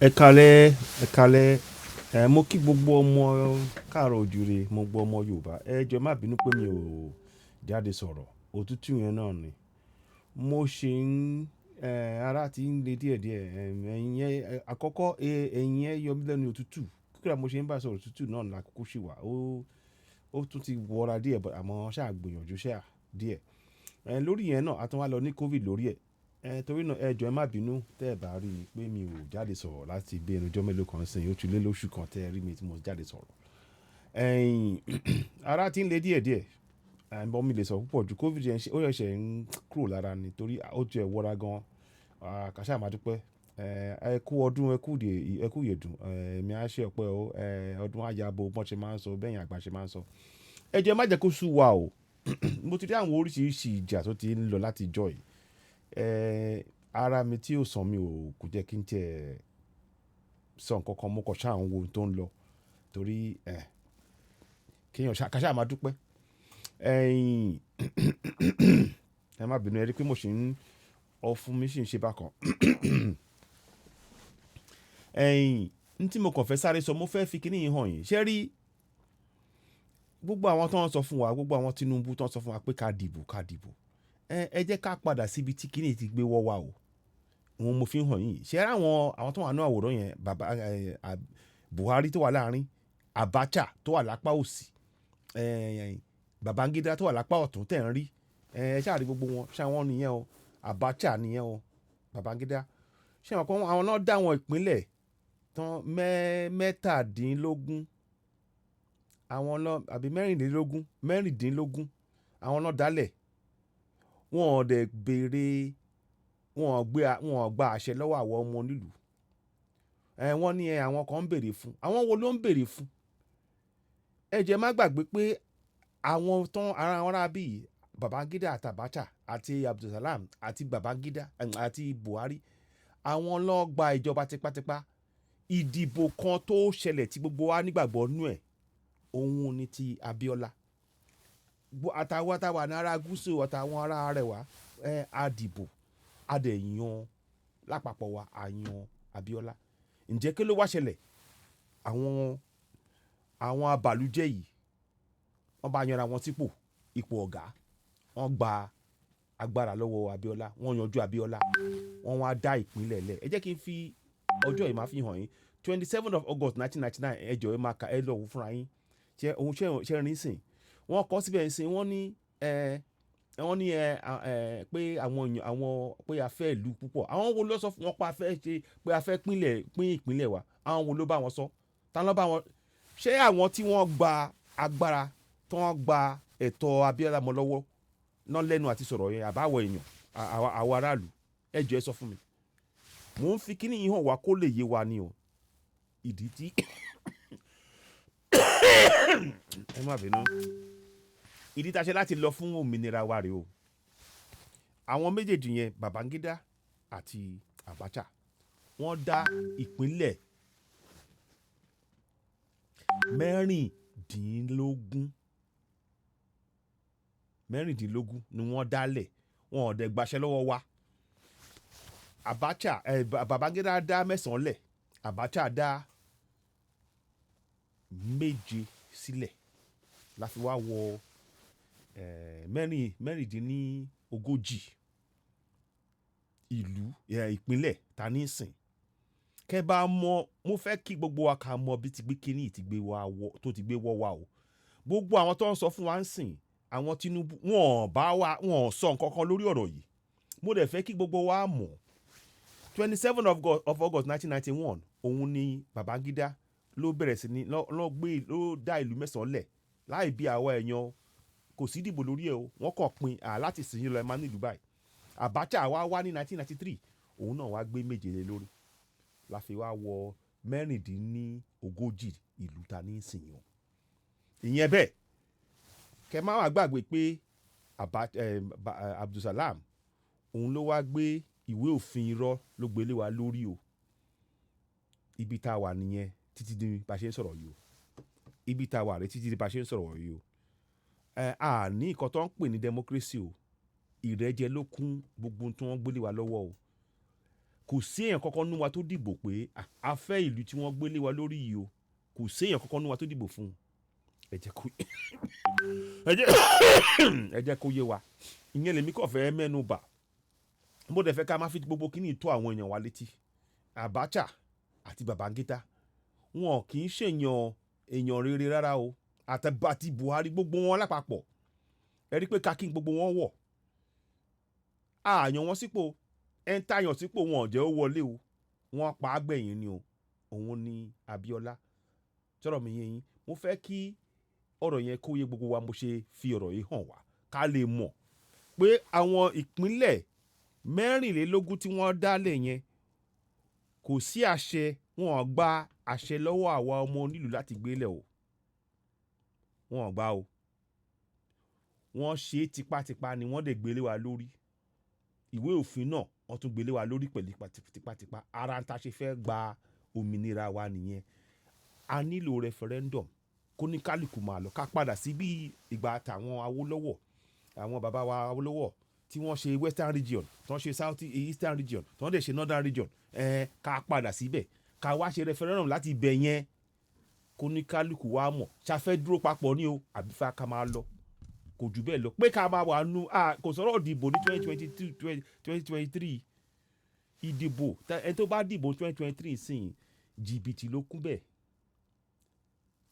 Ẹ kalẹ́, ẹ kalẹ́. Mo kí gbogbo ọmọ káàró oòjíire, mo gbọ́ ọmọ Yorùbá. Ẹ jọ̀ọ́, ẹ má bínú pé mi ò jáde sọ̀rọ̀. Òtútù yẹn náà ni. Mo ṣì ń, ara tí ń le díẹ̀díẹ̀. Ẹ̀yin yẹn, àkọ́kọ́, ẹ̀yin yẹn yọ mí lẹ́nu òtútù. Kí mo ṣe ń bá sọ̀rọ̀, òtútù náà làkókò ṣì wà. Ó tún ti wọra díẹ̀, but àmọ́ ṣá gbìyànjú ṣá díẹ̀. Lórí yẹn náà, a tún wá lọ ní COVID lórí ẹ̀. Torí náà ẹ jọ̀ọ́, ẹ má bínú tẹ́ ẹ bá rí mi pé mi ò jáde sọ̀rọ̀ láti bí ẹnu ọjọ́ mélòó kan sẹ́yìn. Ó ti lé lóṣù kan tẹ́ ẹ rí mi tí mo jáde sọ̀rọ̀. Ẹ̀yin, ara tí ń le díẹ̀díẹ̀. But mi lè sọ púpọ̀ ju COVID yẹn ṣe, ó ṣẹ̀ṣẹ̀ ń kúrò lára ni torí ó ti ẹ̀ wọra gan. Ká ṣá máa dúpẹ́. Ẹ kú ọdún, ẹ kú ìyè, ẹ kú ìyèdùn. Èmi á ṣe ọpẹ́ o. Ọdún á yabo, bọ́n ṣe máa ń sọ, bẹ́ẹ̀ yẹn àgbà ṣe máa ń sọ. Ẹ jọ̀ọ́, ẹ má jẹ́ kó sú wa o. Mo ti rí àwọn oríṣiríṣi ìjà tó ti ń lọ láti ìjọ yìí. Ara mi tí ò sàn mi ò kò jẹ́ kí n tí ẹ sọ nǹkan kan, mo kàn ṣá ń wo ohun tó ń lọ torí, kí èèyàn ṣá, ká ṣá máa dúpẹ́. Ẹ̀yin, ẹ má bínú, ẹ rí pé mo ṣì ń, ọ̀fun mi sì ń ṣe bákan. Ẹ̀yin, n tí mo kàn fẹ́ sáré sọ, mo fẹ́ fi kíní yìí hàn yín. Ṣé rí gbogbo àwọn tó ń sọ fún wa, gbogbo àwọn Tinubu tó ń sọ fún wa pé ká dìbò, ká dìbò. Ẹ jẹ́ ká padà síbi tí kíní ti gbé wọ́ wa o. Òun mo fi ń hàn yín. Ṣé rí àwọn tó wà nínú àwòrán yẹn, bàbá, Buhari tó wà láàrín, Abacha tó wà lápá òsì, Babangida tó wà lápá ọ̀tún tẹ̀ ń rí. Ẹ ṣáà rí gbogbo wọn. Ṣé àwọn nìyẹn o? Abacha nìyẹn o. Babangida. Ṣé ẹ mọ̀ pé àwọn náà dá àwọn ìpínlẹ̀ tán mẹ́tàdínlógún, àwọn náà àbí mẹ́rìnlélógún, mẹ́rìndínlógún, àwọn náà dálẹ̀. Wọn ò dẹ̀ béèrè, wọn ò gba àṣẹ lọ́wọ́ àwọn ọmọ onílùú. Wọ́n ní àwọn kan ń béèrè fún. Àwọn wo ló ń béèrè fún? Ẹ jẹ́ má gbàgbé pé àwọn tán ara wọn ará bí Babangida àti Abacha àti Abdulsalam àti Babangida àti Buhari, àwọn ló gba ìjọba tipátipá. Ìdìbò kan tó ṣẹlẹ̀ tí gbogbo wa nígbàgbọ́ nú ẹ̀, òun ni ti Abiola. Àtàwọn táwà ní ará gúúsù àtàwọn ará Arẹwà, a dìbò, a dẹ̀ yan lápapọ̀ wa, a yan Abiola. Ǹjẹ́ kí ló wá ṣẹlẹ̀? Àwọn abàlújẹ́ yìí, wọ́n bá yanra wọn sípò, ipò ọ̀gá. Wọ́n gba agbára lọ́wọ́ Abiola, wọ́n yanjú Abiola, wọ́n wá dá ìpínlẹ̀ lẹ̀. Ẹ jẹ́ kí n fi ọjọ́ yìí máa fi hàn yín. 27 of August 1999. Ẹ jọ̀ọ́, ẹ máa ka, ẹ lọ wò fúnra yín. Ṣé ohun ṣe ṣe rí sìn? Wọ́n kọ síbẹ̀ sìn, wọ́n ní pé àwọn èèyàn, àwọn pé a fẹ́ ìlú púpọ̀. Àwọn wo ló sọ fún wọn pé a fẹ́ ṣe, pé a fẹ́ pínlẹ̀, pín ìpínlẹ̀ wa? Àwọn wo ló bá wọn sọ? Ta ló bá wọn? Ṣé àwọn tí wọ́n gba agbára, tí wọ́n gba ẹ̀tọ́ Abiola mọ́ lọ́wọ́ náà lẹ́nu àti sọ̀rọ̀ yẹn, àbáwọ̀ èèyàn, àwa aráàlú? Ẹ jọ̀ọ́, ẹ sọ fún mi. Mò ń fi kíní yìí hàn wá kó lè yé wa ni o. Ìdí tí, ẹ má bínú. Ìdí tí a ṣe láti lọ fún òmìnira wa rè o. Àwọn méjèèjì yẹn, Babangida àti Abacha, wọ́n dá ìpínlẹ̀ 16, 16 ni wọ́n dálẹ̀. Wọn ò dẹ̀ gbaṣẹ́ lọ́wọ́ wa. Abacha, Babangida dá 9 lẹ̀, Abacha dá 7 sílẹ̀. La fi wá wọ, 36 ìlú, ìpínlẹ̀ ta ní ìsìn. Kẹ́ bá mọ̀, mo fẹ́ kí gbogbo wa ká mọ bí ti gbé kíní ti gbé wa wọ, tó ti gbé wọ́ wa o. Gbogbo àwọn tó ń sọ fún wa ń sìn, àwọn Tinubu, wọn ò bá wa, wọn ò sọ nǹkan kan lórí ọ̀rọ̀ yìí. Mo dẹ̀ fẹ́ kí gbogbo wa mọ̀. 27 of August 1991, òun ni Babangida ló bẹ̀rẹ̀ sí ní lọ gbé, ló dá ìlú 9 lẹ̀ láì bí àwa èèyàn. Kò sí ìdìbò lórí ẹ̀ o. Wọ́n kàn pín à láti sìn lọ, ẹ máa ní ìlú báyìí. Abacha wá wá ní 1993, òun náà wá gbé 7 lé lórí. La fi wá wọ 36 ìlú ta ní ìsìn yìí. Ìyẹn bẹ́ẹ̀. Kẹ má wá gbàgbé pé Abdulsalam, òun ló wá gbé ìwé òfin irọ́ ló gbé lé wa lórí o. Ibi tá a wà nìyẹn títí di bá ṣe ń sọ̀rọ̀ yìí o. Ibi tá a wà rè títí di bá ṣe ń sọ̀rọ̀ yìí o. A ní nǹkan tó ń pè ní democracy o. Ìrẹ́jẹ ló kún gbogbo ohun tí wọ́n gbé lé wa lọ́wọ́ o. Kò sí èèyàn kankan nínú wa tó dìbò pé, "Ah, a fẹ́ ìlú tí wọ́n gbé lé wa lórí yìí o." Kò sí èèyàn kankan nínú wa tó dìbò fún un. Ẹ jẹ́ kó yé wa. Ìyẹn lèmi kàn fẹ́ mẹ́nu bà. Mo dẹ̀ fẹ́ ká má fi gbogbo kíní tó àwọn èèyàn wa létí. Abacha àti Babangida, wọn kì í ṣèyàn èèyàn rere rárá o, àti Buhari, gbogbo wọn lápapọ̀. Ẹ rí i pé kakí gbogbo wọn wọ̀, àyàn wọn sípò. Ẹ̀ ń tàyàn sípò, wọn ò jẹ́ ó wọlé o, wọ́n pa á gbẹ̀yìn ni o. Òun ni Abíọ́lá. Sọ̀rọ̀ mi yé yín? Mo fẹ́ kí ọ̀rọ̀ yẹn kó yé gbogbo wa. Mo ṣe fi ọ̀rọ̀ yìí hàn wá ká lè mọ̀ pé àwọn ìpínlẹ̀ 24 tí wọ́n dálẹ̀ yẹn, kò sí àṣẹ, wọn ò gba àṣẹ lọ́wọ́ àwa ọmọ onílùú láti gbélẹ̀ o. Wọn ò gbà o. Wọ́n ṣe é tipátipá ni, wọ́n dẹ̀ gbélé wa lórí. Ìwé òfin náà, wọ́n tún gbélé wa lórí pẹ̀lú tipátipá. Ara ń ta ṣe fẹ́ gba òmìnira wa nìyẹn. A nílò referendum, kó ní kálukú máa lọ, ká padà sí bí ìgbà tàwọn Awólọ́wọ̀, àwọn bàbá wa Awólọ́wọ̀, tí wọ́n ṣe Western Region, tí wọ́n ṣe South Eastern Region, tí wọ́n dẹ̀ ṣe Northern Region. Ká padà síbẹ̀, ká wá ṣe referendum láti ibẹ̀ yẹn, kó ní kálukú wa mọ̀ ṣàfẹ́ dúró papọ̀ ní o, àbí fa ká máa lọ. Kò jù bẹ́ẹ̀ lọ pé ká máa wà nù. Kò sọ̀rọ̀ ìdìbò ní 2022, 2023. Ìdìbò, ẹni tó bá dìbò 2023 sìn, jìbìtì ló kún bẹ́ẹ̀.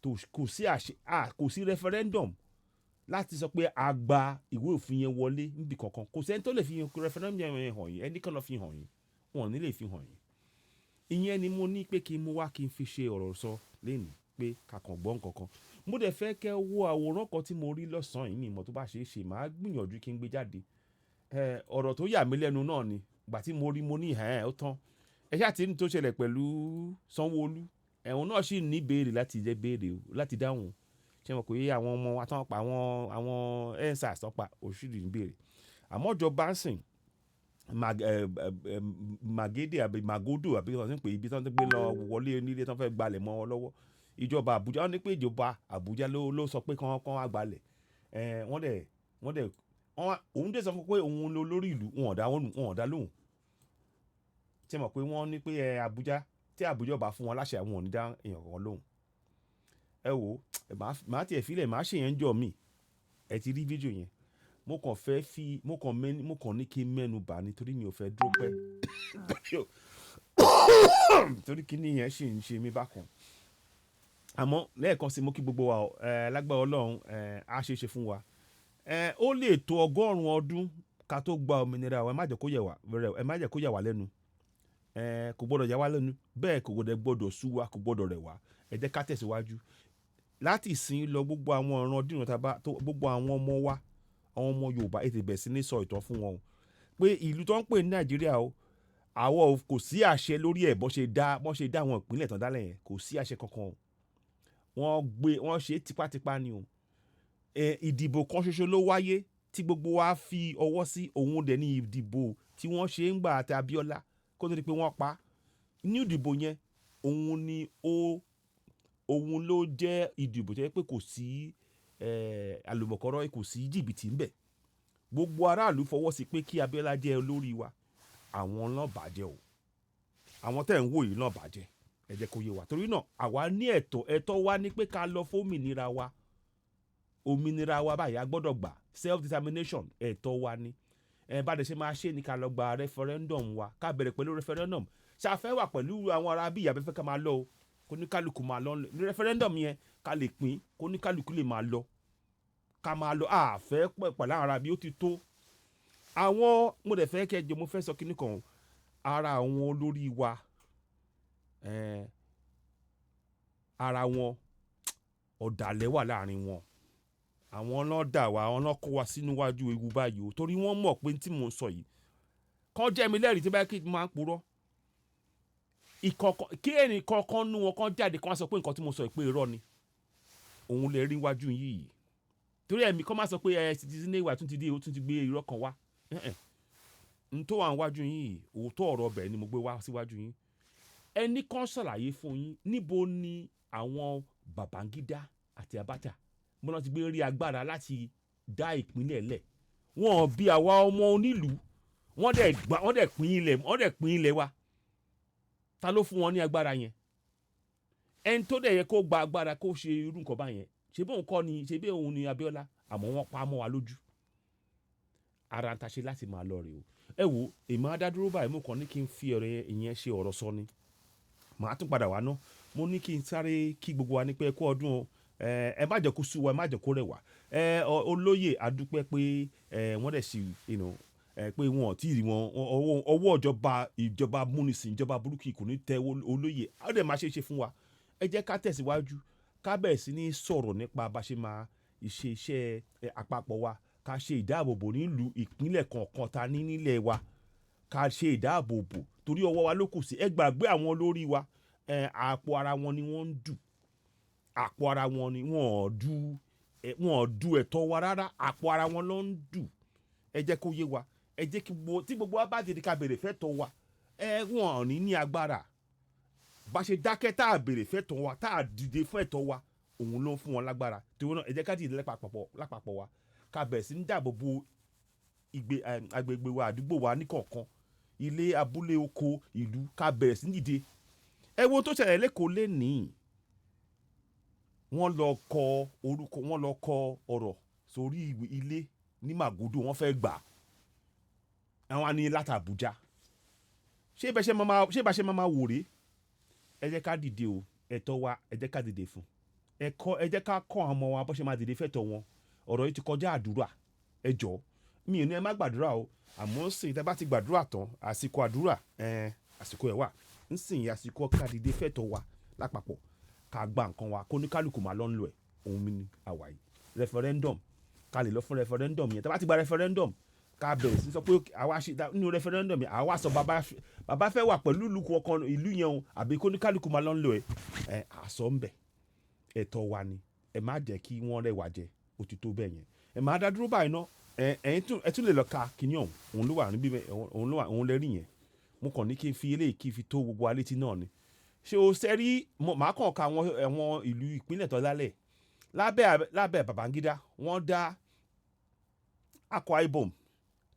Tó kò sí àṣẹ, kò sí referendum láti sọ pé a gba ìwé òfin yẹn wọlé níbi kankan. Kò sẹ́ni tó lè fi referendum yẹn hàn yín. Ẹnì kan lọ fi hàn yín, wọn ò ní lè fi hàn yín. Ìyẹn ni mo ní pé kí n mú wá, kí n fi ṣe ọ̀rọ̀ sọ lénìí pé kàkàn gbọ́ nǹkan kan. Mo dẹ̀ fẹ́ kẹ́ wo àwòrán kan tí mo rí lọ́sàn-án yìí. Mi ìmọ̀ tó bá ṣe é ṣe, màá gbìyànjú kí n gbé jáde. Ọ̀rọ̀ tó yà mí lẹ́nu náà ni ìgbà tí mo rí, mo ní ẹ̀ ó tán. Ẹ ṣáà tí ní tó ṣẹlẹ̀ pẹ̀lú Sanwó-Olú, ẹ̀hún náà sì ní béèrè láti jẹ́ béèrè o, láti dáhùn. Ṣé wọn kò yé àwọn ọmọ wa tán pa, àwọn EndSARS tán pa òṣìṣẹ́ ní béèrè. Àmọ́ ìjọba ń sìn Magede àbí Magodo àbí wọ́n ti ń pè ibi tí wọ́n ti gbé lọ wọlé nílé tí wọ́n fẹ́ gbalẹ̀ mọ́ wọn lọ́wọ́. Ìjọba Àbújá, wọ́n ní pé ìjọba Àbújá ló sọ pé kán wá gbalẹ̀. Wọ́n dẹ̀ òun dẹ̀ sọ fún pé òun ló lórí ìlú, wọn ò dá wọn ò dá lóhùn. Ṣé mọ̀ pé wọ́n ní pé Àbújá, tí Àbújá ò bá fún wọn láṣẹ, àwọn ò ní dá èèyàn kan lóhùn. Ẹ wò, màá tiẹ̀ fi lẹ̀, màá ṣe yẹn jọ mí. Ẹ ti rí fídíò yẹn. Mo kàn fẹ́ fi, mo kàn mẹ́nu, mo kàn ní kí n mẹ́nu bà nítorí mi ò fẹ́ dúró pẹ́. Torí kíní yẹn sì ń ṣe mí bákan. Àmọ́ lẹ́ẹ̀kan sí, mo kí gbogbo wa, lágbára Ọlọ́run, á ṣe é ṣe fún wa. Ó lè tó 100 ọdún ká tó gba òmìnira wa. Ẹ má jẹ́ kó yẹ wá, ẹ má jẹ́ kó yà wá lẹ́nu. Kò gbọdọ̀ yà wá lẹ́nu. Bẹ́ẹ̀ kò gbọdọ̀ gbọdọ̀ sú wa, kò gbọdọ̀ rẹ̀ wá. Ẹ jẹ́ ká tẹ̀síwájú. Láti ìsìn lọ, gbogbo àwọn ìran dìran tá bá, tó gbogbo àwọn ọmọ wa, àwọn ọmọ Yorùbá, ẹ tètè bẹ̀rẹ̀ sí ní sọ ìtàn fún wọn o. Pé ìlú tó ń pè ní Nàìjíríà o, àwọn kò sí àṣẹ lórí ẹ̀. Bó ṣe dá àwọn ìpínlẹ̀ tán dálẹ̀ yẹn, kò sí àṣẹ kankan o. Wọ́n gbé, wọ́n ṣe tipátipá ni o. Ìdìbò kan ṣoṣo ló wáyé tí gbogbo wa fi ọwọ́ sí. Òun dẹ̀ ní ìdìbò tí wọ́n ṣe ń gbà àti Abíọ́lá kó tó di pé wọ́n pa. Ní ìdìbò yẹn, òun ni ó, òun ló jẹ́ ìdìbò tó jẹ́ pé kò sí àlùmọ̀kọ́rọ́, kò sí jìbìtì ńbẹ̀. Gbogbo aráàlú fọwọ́ sí pé kí Abíọ́lá jẹ́ olórí wa. Àwọn náà bàjẹ́ o. Àwọn tẹ́ ẹ̀ ń wò yìí náà bàjẹ́. Ẹ jẹ́ kó yé wa. Torí náà àwa ní ẹ̀tọ́. Ẹ̀tọ́ wa ní pé ká lọ fún òmìnira wa. Òmìnira wa báyìí, a gbọ́dọ̀ gbà. Self determination, ẹ̀tọ́ wa ni. Ẹ bá dẹ̀ ṣe máa ṣe ni ká lọ gba referendum wa, ká bẹ̀rẹ̀ pẹ̀lú referendum. Ṣé a fẹ́ wà pẹ̀lú àwọn ará bí àbí fẹ́ ká máa lọ o? Kó ní kálukú máa lọ ní referendum yẹn, ká lè pín, kó ní kálukú lè máa lọ. Ká máa lọ, a fẹ́ pẹ̀ pẹ̀lú àwọn ará bí, ó ti tó. Àwọn mo dẹ̀ fẹ́ kẹ́ jọ, mo fẹ́ sọ kíní kan. Ara àwọn olórí wa, ara wọn, ọ̀dàlẹ̀ wà láàrin wọn. Àwọn náà dà wá, àwọn náà kó wa sínú wájú ewu báyìí o. Torí wọ́n mọ̀ pé tí mò ń sọ yìí, kàn jẹ́ mi lẹ́rìí tí bá kí n máa ń purọ́. Ìkọ̀kọ̀ kí ẹnì kankan nú wọn kan jáde kan sọ pé nǹkan tí mo sọ yìí pé irọ́ ni. Òun lè rí wájú yìí. Torí ẹ̀mí kan máa sọ pé ẹ Citizen ìwà tún ti dé, ó tún ti gbé irọ́ kan wá. N tó wà níwájú yín yìí, òótọ́ ọ̀rọ̀ ọbẹ̀ ni mo gbé wá síwájú yín. Ẹni kan ṣàlàyé fún yín níbo ni àwọn Babangida àti Abacha mo náà ti gbé rí agbára láti dá ìpínlẹ̀ lẹ̀. Wọ́n bí àwa ọmọ onílùú, wọ́n dẹ̀ gbà, wọ́n dẹ̀ pín ilẹ̀, wọ́n dẹ̀ pín ilẹ̀ wa. Ta ló fún wọn ní agbára yẹn? Ẹni tó dẹ̀ yẹ kó gba agbára kó ṣe irú nǹkan báyẹn, ṣé bí òun kọ́ ni? Ṣé bí òun ni Abíọ́lá? Àmọ́ wọ́n pa á mọ́ wa lójú. Ara ń ta ṣe láti máa lọ rè o. Ẹ wo, èmi á dá dúró báyìí. Mo kàn ní kí n fi ọ̀rọ̀ ìyẹn ṣe ọ̀rọ̀ sọ ni. Màá tún padà wá ná. Mo ní kí n sáré kí gbogbo wa ní pé ẹ kú ọdún o. Ẹ má jẹ́ kó sú wa, ẹ má jẹ́ kó rẹ̀ wá. Ẹ olóyè, adúpẹ́ pé ẹ wọ́n dẹ̀ sí pé wọn ò tí ì rí wọn. Ọwọ́ ìjọba múnisìn, ìjọba burúkú kò ní tẹ olóyè. Á dẹ̀ máa ṣe é ṣe fún wa. Ẹ jẹ́ ká tẹ̀síwájú, ká bẹ̀rẹ̀ sí ní sọ̀rọ̀ nípa bá ṣe máa ṣe iṣẹ́ àpapọ̀ wa, ká ṣe ìdáàbòbò nílùú ìpínlẹ̀ kọ̀ọ̀kan ta ní nílẹ̀ wa, ká ṣe ìdáàbòbò torí ọwọ́ wa ló kù sí. Ẹ gbàgbé àwọn olórí wa. Àpò ara wọn ni wọ́n ń dù, àpò ara wọn ni wọ́n ò dù, wọ́n ò dù ẹ̀tọ́ wa rárá. Àpò ara wọn ló ń dù. Ẹ jẹ́ kó yé wa. Ẹ jẹ́ kí gbogbo tí gbogbo wa bá dìde ká béèrè fẹ́tọ̀ wa, ẹ wọ́n ò ní agbára. Bá ṣe dákẹ́ tá a béèrè fẹ́tọ̀ wa, tá a dìde fún ẹ̀tọ́ wa, òun ló ń fún wọn lágbára. Torí náà, ẹ jẹ́ ká dìde lápapọ̀ wa, ká bẹ̀rẹ̀ sí ní dáàbò bo ìgbé agbègbè wa, àdúgbò wa níkọ̀ọ̀kan, ilé, abúlé, oko, ìlú, ká bẹ̀rẹ̀ sí ní dìde. Ẹ wo tó ṣẹlẹ̀ l'Ékòó lénìí. Wọ́n lọ kọ orúkọ, wọ́n lọ kọ ọ̀rọ̀ sórí ìwé ilé ní Màgódò. Wọ́n fẹ́ gbà àwọn á ní láti Àbújá. Ṣé bá ṣe máa wò rèé? Ẹ jẹ́ ká dìde o. Ẹ̀tọ́ wa, ẹ jẹ́ ká dìde fún ẹ̀kọ́. Ẹ jẹ́ ká kọ́ àwọn ọmọ wa bó ṣe máa dìde fẹ́tọ̀ wọn. Ọ̀rọ̀ yìí ti kọjá àdúrà. Ẹ jọ̀ọ́, mi ò ní ẹ má gbàdúrà o, àmọ́ sìn tẹ́ bá ti gbàdúrà tán, àsìkò àdúrà, àsìkò ẹ̀ wà ńsìn. Àsìkò ká dìde fẹ́tọ̀ wa lápapọ̀, ká gba nǹkan wa, kó ní kálukú máa lọ ń lò ẹ̀. Òun mi ni àwa yìí. Referendum, ká lè lọ fún referendum yẹn. Tẹ́ bá ti gba referendum, ká bẹ̀rẹ̀ sí sọ pé àwa ṣe nínú referendum yẹn, àwa sọ bàbá fẹ́ wà pẹ̀lú ìlú kọ̀ọ̀kan, ìlú yẹn o, àbí kó ní kálukú máa lọ ń lò ẹ̀. Ẹ̀ àsọ ń bẹ̀, ẹ̀tọ́ wa ni. Ẹ má jẹ́ kí wọ́n rẹwà jẹ. Ó ti tó bẹ́ẹ̀ yẹn. Ẹ máa dá dúró báyìí ná. Ẹ ẹ̀yin tún, ẹ tún lè lọ ka kíní ọ̀hún. Òun ló wà níbí bẹ́ẹ̀, òun ló wà, òun lè rí yẹn. Mo kàn ní kí n fi eléyìí kí n fi tó gbogbo wa létí náà ni. Ṣé o ṣe rí? Màá kàn ka àwọn ìlú ìpínlẹ̀ tó lálẹ̀ lábẹ́ Babangida. Wọ́n dá Akwa Ibom,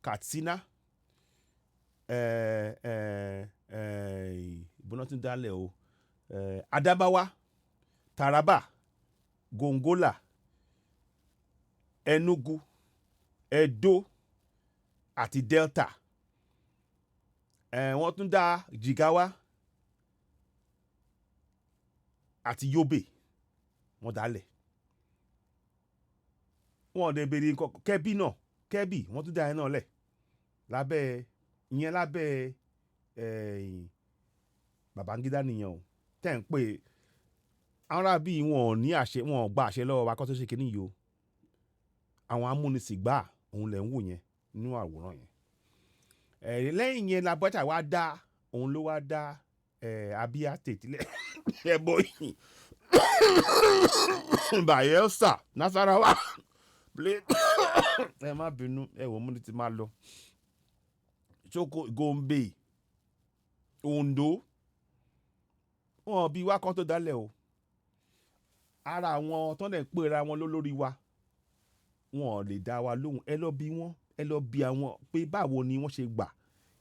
Katsina, ẹ ẹ ẹ ìbọn tún dálẹ̀ o, Adamawa, Taraba, Gongola, Enugu, Edo àti Delta. Wọ́n tún dá Jigawa àti Yobe. Wọ́n dálẹ̀, wọ́n dẹ̀ béèrè nǹkan. Kebbi náà, Kebbi, wọ́n tún dá ẹ náà lẹ̀ lábẹ́ ìyẹn, lábẹ́ Babangida nìyẹn o. Tẹ́ ń pè àwọn ará bíi wọn ò ní àṣẹ, wọn ò gba àṣẹ lọ́wọ́ wa kó tó ṣe kínní yìí o. Àwọn amúnisìn gbà, òun lẹ̀ ń wò yẹn nínú àwòrán yẹn. Lẹ́yìn yẹn l'Abacha wá dá, òun ló wá dá Abia State lẹ̀, Ebonyi, Bayelsa, Nasarawa. Ẹ má bínú, ẹ wò, mo ní ti máa lọ. Soko, Gombe, Ondo. Wọn bí wá kan tó dálẹ̀ o. Ara àwọn tó ń pera wọn lólórí wa, wọn ò lè dá wa lóhùn. Ẹ lọ bí wọn, ẹ lọ bí àwọn pé báwo ni wọ́n ṣe gbà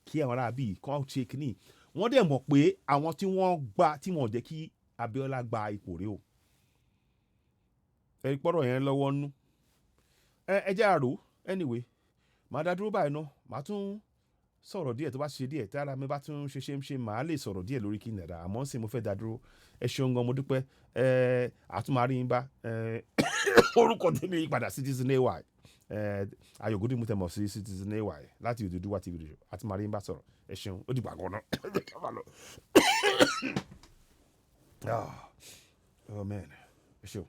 kí àwọn ará bíi kan ṣe kínní. Wọ́n dẹ̀ mọ̀ pé àwọn tí wọ́n gbà tí wọ́n jẹ́ kí Abíọ́lá gba ipò rẹ̀ o. Ẹ pọ́rọ̀ yẹn lọ́wọ́ nú. Ẹ jẹ́ àrò. Anyway, màá dá dúró báyìí ná. Màá tún sọ̀rọ̀ díẹ̀ tó bá ṣe díẹ̀ tí ara mi bá tún ṣe ṣe ń ṣe, màá lè sọ̀rọ̀ díẹ̀ lórí kí n dàda. Àmọ́ sì mo fẹ́ dá dúró. Ẹ ṣeun gan, mo dúpẹ́. Ẹ àtúmọ̀ yín bá ẹ. Orúkọ tèmi yí padà, Citizen AY. Ayọ̀gúndí mo tẹ̀ mọ̀ sí Citizen AY láti Odùduwà TV. Àtúmọ̀ yín bá sọ̀rọ̀. Ẹ ṣeun, ó dìgbà gan náà. Ah, oh man, ẹ ṣeun.